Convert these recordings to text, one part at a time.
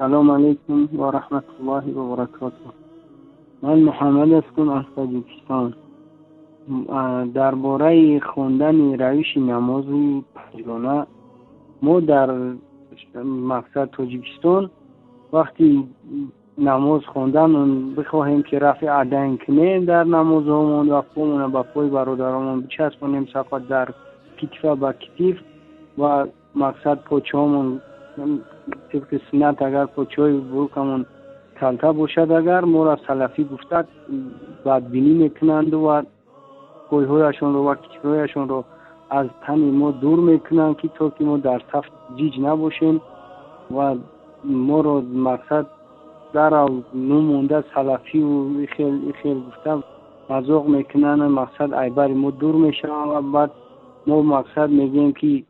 Салом алейкум ва раҳматуллоҳи ва баракотуҳ. Ман Муҳаммад ҳастам аз Тоҷикистон. Дар бораи хондани равиши намози панҷгона мо дар мақсад Тоҷикистон вақти намоз хондан бихоҳем, ки рафъи адайн кунем дар намозҳомон ва помона ба пои бародаромон бичаспонем, сафа дар китфа ба китиф ва мақсад почаҳомон тибқи суннат, агар почаҳои бурукамон калта бошад, агар моро салафӣ гуфта бадбинӣ мекунанду ва пойҳояшонро ва китфҳояшонро аз тани мо дур мекунанд, ки то ки мо дар саф ҷиҷ набошем ва моро мақсад дарав нумонда салафию ихел ихел гуфта мазоқ мекунанд, мақсад айбари мо дур мешаванд. Ва баъд мо мақсад мегӯем, ки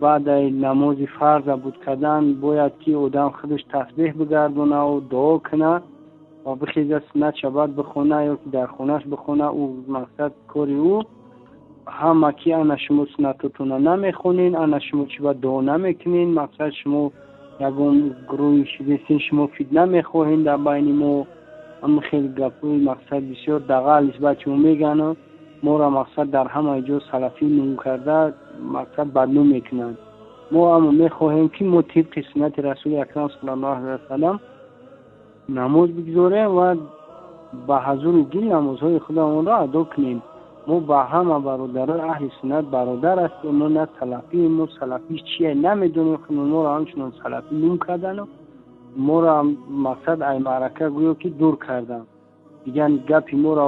баъдаи намози фарза буд кардан бояд ки одам худаш тасбеҳ бигардонаву дуо кунад ва бихеза суннатша баъд бихона ё ки дар хонааш бихона, ӯ мақсад кори ӯ. Ҳама ки ана шумо суннатотона намехонен, ана шумо чӣ ба дуо намекунен, мақсад шумо ягон гурӯҳи шидестин, шумо фитна мехоҳен дар байни мо. Ҳама хеле гапҳои мақсад бисёр дағал нисбат шумо мегӯянд, моро мақсад дар ҳамаи ҷо салафӣ ном карда мақсад бадном мекунанд. Мо аммо мехоҳем, ки мо тибқи суннати Расули Акрам саллаллоҳу алайҳи васаллам намоз бигзорем ва ба ҳазури дил намозҳои худамонро адо кунем. Мо ба ҳама бародарои аҳли суннат бародар ҳастем. Мо на салафием, мо салафӣ чие намедонем. Моро ҳамчунон салафӣ ном кардану моро мақсад ай маърака гӯё ки дур карданд. Дигар гапи моро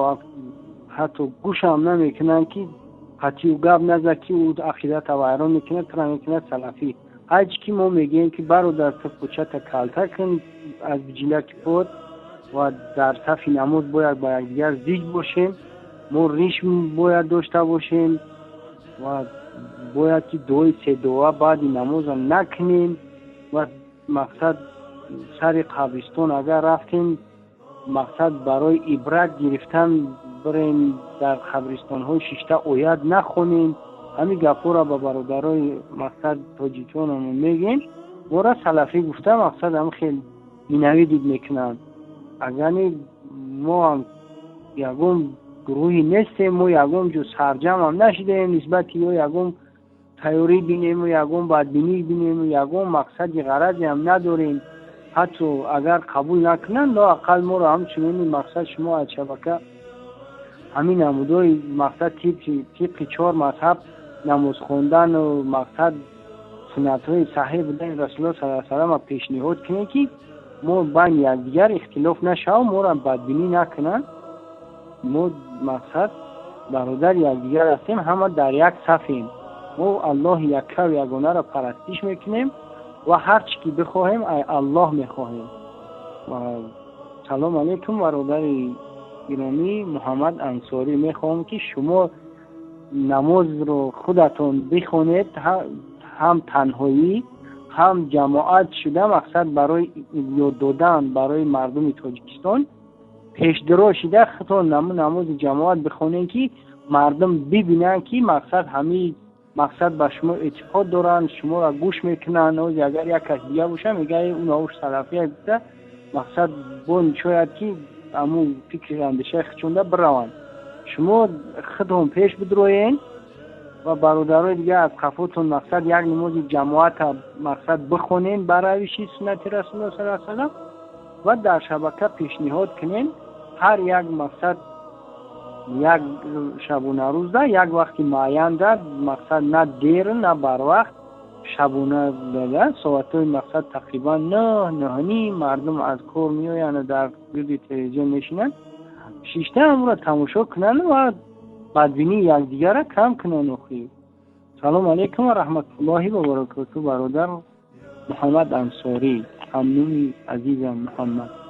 ҳатто гӯшам намекунанд, ки қатъию гап назад, ки ӯ ақидата вайрон мекунад, тура мекунад салафӣ. Ҳарчи ки мо мегӯем, ки бародар, ту почата калта кун аз биҷилаки под ва дар сафи намоз бояд ба якдигар зиҷ бошем, мо риш бояд дошта бошем ва бояд ки дуои седуа баъди намоза накунем ва мақсад сари қабристон агар рафтем, мақсад барои ибрат гирифтан бирем, дар қабристонҳои шишта оят нахонем. Ҳамин гапҳоро ба бародарои мақсад тоҷиконамон мегӯем, моро салафӣ гуфта мақсад ҳам хел ненавидид мекунанд. Агарни мо ҳам ягон гурӯҳе нестем, мо ягон ҷо сарҷамъам нашидаем нисбати ё ягон тайёрӣ бинему ягон бадбинӣ бинему, ягон мақсади ғаразеам надорем. Ҳатто агар қабул накунанд, лоақал моро ҳамчунин мақсад шумо аз шабака ҳамин намудҳои мақсад тибқи чор мазҳаб намоз хондану мақсад суннатҳои саҳеҳ будани Расулуллоҳ саллаллоҳу алайҳи васаллама пешниҳод кунем, ки мо байни якдигар ихтилоф нашавем, моро бадбинӣ накунанд. Мо мақсад бародари якдигар ҳастем, ҳама дар як сафем. Мо Аллоҳи яккаву ягонаро парастиш мекунем ва ҳар чӣ ки бихоҳем, ай Аллоҳ мехоҳем. Салом алейкум, бародари гиромӣ Муҳаммад Ансорӣ. Мехоҳам, ки шумо намозро худатон бихонед, ҳам танҳоӣ, ҳам ҷамоат шуда, мақсад барои ёд додан барои мардуми Тоҷикистон пешдиро шида худтон намози ҷамоат бихонед, ки мардум бибинанд, ки мақсад ҳамин мақсад ба шумо эътиқод доранд, шуморо гӯш мекунанд. Ози агар як кас дига боша, мегӯяд ӯ навуш салафия гуфта, мақсад бо шояд ки ҳамун фикри андешаи худшонда бираванд. Шумо худтон пеш бидроен ва бародарои дигар аз қафотон мақсад як намози ҷамоата мақсад бихонен бар равиши суннати Расулуллоҳ саллаллоҳу алайҳи васаллам ва дар шабака пешниҳод кунен. Ҳар як мақсад як шабонарӯзда як вақти муайянда, мақсад на дер, на барвақт, шабона дада соатҳои мақсад тақрибан 9, 9:30 мардум аз кор меоянд, дар гирди телевизион мешинанд, шишта ҳамонро тамошо кунанд ва бадбинии якдигарро кам кунанд. Охир, салому алайкум ва раҳматуллоҳи ва баракоту, бародар Муҳаммад Ансорӣ, ҳамнуми азизам Муҳаммад.